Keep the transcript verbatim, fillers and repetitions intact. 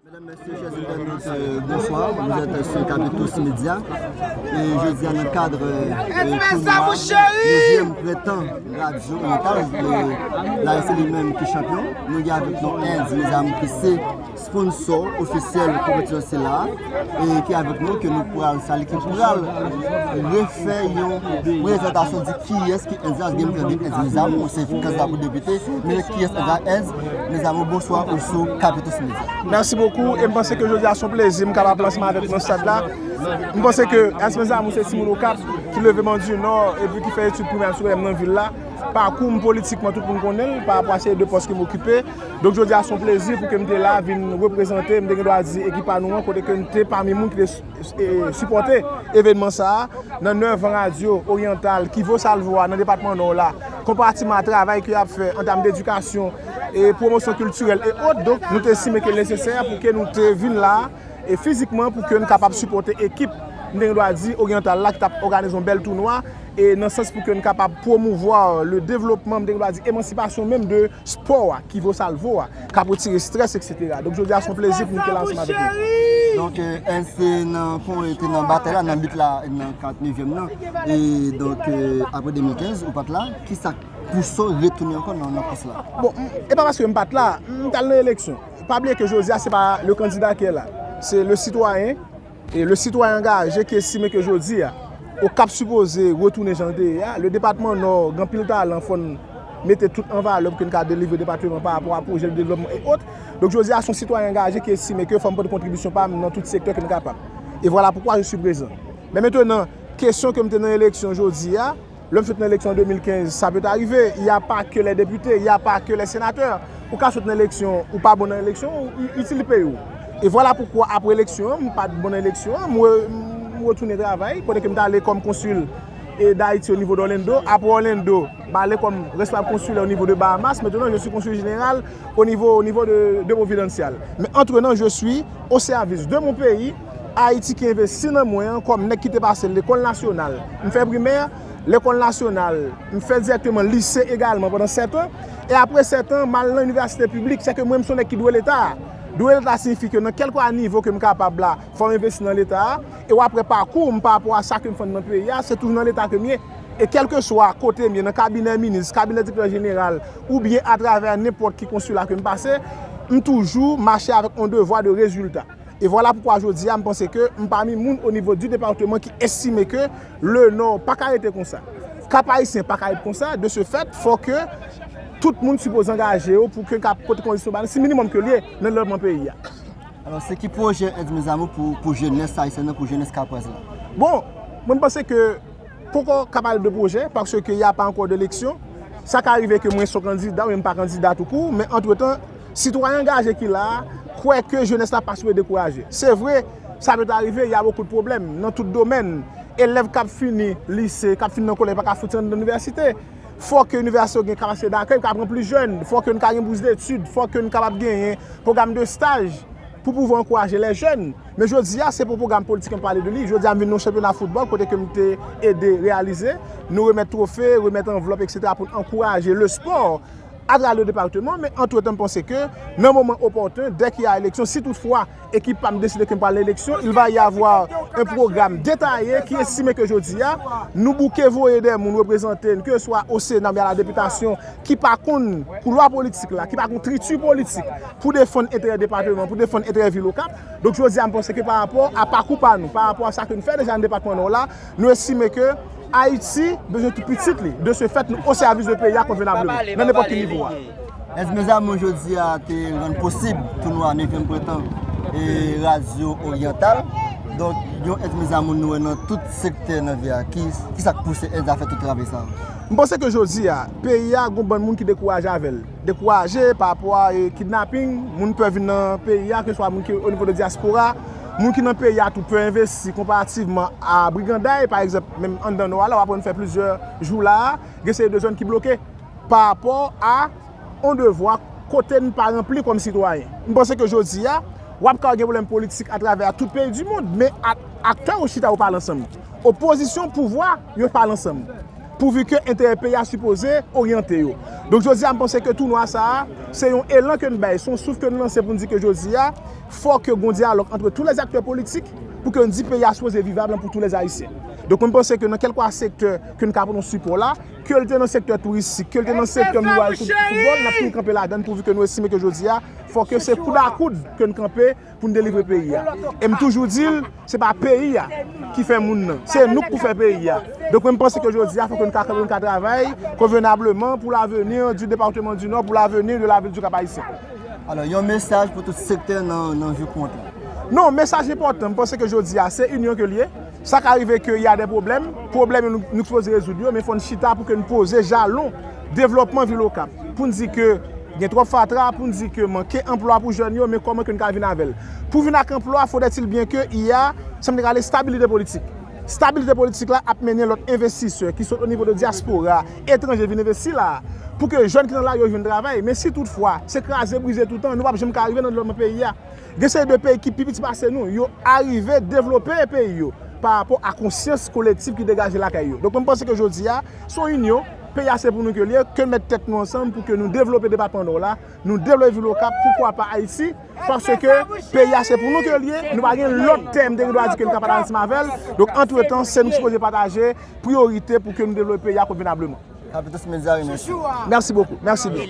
Mesdames, Messieurs, chers internautes, euh, bonsoir. Vous êtes sur Capitous Media. Et jeudi, dans le cadre euh, du tournoi neuvième printemps Radio Oriental, euh, la, c'est lui-même qui est champion. Nous avons avec nous Ends, mesdames, qui c'est sponsor ofisyèl konpetisyon sila e ki avèk nou ke nou pral salye, ki pral refè yon prezantasyon di kiyès ki Ends la. Gen m tande Ends Mezamou, se kandida pou depite, men kiyès Ends la? Ends Mezamou, bonswa, ou sou Capitous Media. Mèsi bokou, e m panse ke jodi a se yon plezi m kapab ansanm avèk nou nan stad la. M panse ke Ends Mezamou se timoun Okap ki leve Mòn di Nò epi ki fè etid primè sou M nan vil la. Pakou m politikman, tout moun konnen l pa rapò a seri de pòs ke m okipe. Donk jodi a se yon plezi pou ke m te la vin reprezante, m te gen dwa di, ekip pa nou an, kote ke m te pami moun ki te s- e, sipòte evènman sa a nan nèf an Radio Oriental ki vo salvo a nan depatman Nò la, konparativman a travay ke y ap fè an tèm edikasyon e pwomosyon kiltirèl e ot. Donk nou te estime ke l nesesè pou ke nou te vin la e fizikman pou ke n kapab sipòte ekip, m te gen dwa di, Oriental la ki t ap òganize yon bèl tounwa e nan sans pou ke n kapab pwomouvwa le devlopman, m te gen dwa di, emansipasyon menm de spò a, ki vo salvo a, k ap retire estrès, etsetera. Donk jodi a se yon plezi pou nou te la ansanm avèk nou. Donk, euh, Ends te nan, kon, te nan batay la, nan lit la, nan kat nevyèm nan. E donk, euh, apre de mil kenz, ou pa t la, ki sa k pouse w retounen ankò nan, nan kous la? Bon, m- e pa paske m pa t la, m t al nan eleksyon. Pa bliye ke jodi a se pa le candidat qui est là, se le citoyen. E le sitwayen angaje ki estime ke jodi a, Okap sipoze retounen jan l te ye a. Le depatman Nò gen anpil talan, fò n mete tout an valè pou ke n ka delivre depatman pa rapò a pwojè de devlopman e ot. Donk jodi a, se yon sitwayen angaje ki estime ke fò m pote kontribisyon pa m nan tout sektè ke m kapab. E vwala poukwa je suis prezan. Men mentenan, kesyon ke m te nan eleksyon jodi a, lè m sot nan eleksyon de mil kenz, sa peut arriver, il y a pas que les députés, il y a pas que les sénateurs. Ou ka sot nan eleksyon, ou pa bon nan eleksyon, ou i- itil peyi w. E vwala poukwa apre eleksyon an, m pa t bon nan eleksyon an, m re- m retounen travay, kote ke m t ale kòm konsil e Dayiti o nivo de Orlando. Apre Orlando, m ale kòm responsable konsila o nivo de Bahamas. Maintenant, je suis consul général au niveau, au niveau de, de Providencial. Men antrenan, je suis au service de mon pays, Ayiti ki envesti nan mwen an kòm nèg ki te pase lekòl nasyonal. M fè primè, lekòl nasyonal, m fè dirèkteman lise egalman pandan sèt an. E apre sèt an, m al nan inivèsite piblik, sèke mwen, m se yon nèg ki dwe Leta. Dwe Leta siyifi ke nan kèlkeswa nivo ke m kapab la, fò m envesti nan Leta a. E w ap wè pakou m pa rapò a sa ke m fè nan peyi a, se toujou nan Leta ke m ye. E kèlkeswa kote m ye, nan kabinè minis, kabinè direktè jeneral, oubyen atravè nenpòt ki konsila ke m pase, m toujou mache avèk yon devwa de rezilta. E vwala poukwa jodi a, m panse ke m pami moun o nivo di depatman ki estime ke le Nò pa ka rete konsa. Kap Ayisyen pa ka rete konsa, de ce fait, fò ke tout moun sipoze angaje yo pou ke n ka pote kondisyon ba nou, si minimòm ke l ye, nan devlòpman peyi a. Alò, se ki pwojè Ends Mezamou pou, pou jenès ayisyèn nan, pou jenès Kapwèz la? Bon, mwen m panse ke poko ka pale de pwojè, paske y a pa ankò de eleksyon. Sa ka rive ke mwen se yon kandida, oubyen m pa kandida toukou, men antretan, sitwayen angaje ki la a kwè ke jenès la pa sipoze dekouraje. Se vre, sa peut arriver, y a beaucoup de problèmes nan tout domèn. Elèv k ap fini lise, k ap fini nan kolèj, pa ka fout rantre nan inivèsite. Fò ke inivèsite yo gen kapasite dakèy, ka pran plis jèn. Fò ke n ka gen bous detid, fò ke n kapab genyen pwogram de staj pou pouvwa ankouraje lè jèn. Men jodi a, se pou pwogram politik m pale de li. Jodi a, m vin nan yon chanpyona foutbòl kote ke m te ede reyalize. Nou remèt twofe, remèt anvlòp, etsetera pou n ankouraje le sport atravè le depatman. Men antretan, m panse ke nan moman opòten, dès qu'il y a élection, si toutfwa ekip pa m deside ke m pral nan eleksyon, il va y avoir un programme détaillé ki estime ke jodi a, nou bouke voye de moun reprezante n, ke swa o Sena oubyen a la depitasyon, ki pa konn koulwa politik la, ki pa konn triti politik pou defann enterè depatman, pou defann enterè vil Okap. Donk jodi a, m panse ke pa rapò a pakou pa nou, pa rapò a sa ke n fè deja nan depatman Nò la, nou estime ke Ayiti bezwen tout pitit li. De ce fait, nou o sèvis de peyi a konvenableman, nan nenpòt ki nivo a. Ends Mezamou jodi a te rann posib tounwa nevyèm prentan e Radio Oriental. Donk, yon Ends Mezamou nou wè nan tout sektè nan vi a. Ki, ki sa k pouse Ends a fè tout travay sa a? M panse ke jodi a, peyi a gon bann moun ki dekouraje avè l. Dekouraje pa rapò a e, kidnaping, moun pè vin nan peyi a, keswa moun ki o nivo de dyaspora, moun ki nan peyi a tou pè envesti konparativman a briganday, pa egzanp, menm anndan Nò a la, w ap wè n fè plizyè jou la a, gen seri de zòn ki bloke pa rapò a yon devwa kote n pa ranpli kòm sitwayen. M panse ke jodi a, w ap ka gen pwoblèm politik atravè tout peyi di mond, men a- aktè yo chita yo pale ansanm. Opozisyon, pouvwa, yo pale ansanm. Pouvi ke enterè peyi a sipoze oryante yo. Donk, jodi a, m panse ke tounwa sa a, se yon elan ke n bay, se yon souf ke n lanse pou n di ke jodi a, fò ke gon dyalòg antre tou lèzaktè politik pou ke n di peyi a sipoze vivab pou tou lèzayisyen. Donk, mwen, m panse ke nan kèlkeswa sektè ke n ka pran sipò la, ke l te nan sektè touristik, ke l te nan sektè nou al fout-, foutbòl, n ap toujou kanpe ladan l pouvi ke nou estime ke jodi a, fò ke se koud a koud ke n kanpe pou n delivre peyi a. E m toujou di l, se pa peyi a ki fè moun nan, se nou k pou fè peyi a. Donk, mwen, m panse ke jodi a, fò ke n ka kanpe, n ka travay konvenableman pou l'avenir du département du Nord, pour l'avenir de la ville du Cap-Haïtien. Alò, yon mesaj pou tout sektè nan, nan Vikont la. Non, mesaj enpòtan, m panse ke jodi a, se inyon ke l ye. Sa ka rive ke y a de pwoblèm, pwoblèm yo nou, nou sipoze rezoud yo, men fò n chita pou ke n poze jalon devlòpman vil Okap. Pou n di ke gen twòp fatra, pou n di ke manke anplwa pou jèn yo, men kòman ke n ka vin avè l. Pou vin ak anplwa, fodètil byen ke y a, sa m te ka rele stabilite politik. Stabilite politik la ap mennen lòt envestisè ki sot o nivo de dyaspora, etranje vin envesti la, pou ke jèn ki nan lari yo jwenn travay. Men si toutfwa, se kraze brize toutan, nou p ap janm ka rive nan devlòpman peyi a. Gen seri de peyi ki pi piti pase nou, yo arive devlope peyi yo pa rapò a konsyans kolektif ki degaje lakay yo. Donk, mwen, m panse ke jodi a, se yon inyon, peyi a se pou nou ke l ye, ke n met tèt nou ansanm pou ke nou devlope depatman Nò la, nou devlope vil Okap, poukwa pa Ayiti, paske peyi a se pou nou ke l ye, nou pa gen lòt tè m te gen dwa di ke n ka pataje ansanm avè l. Donk, antretan, se nou ki sipoze pataje priyorite pou ke nou devlope peyi a konvenableman. Capitus Media remèsye. Merci beaucoup. Merci bien.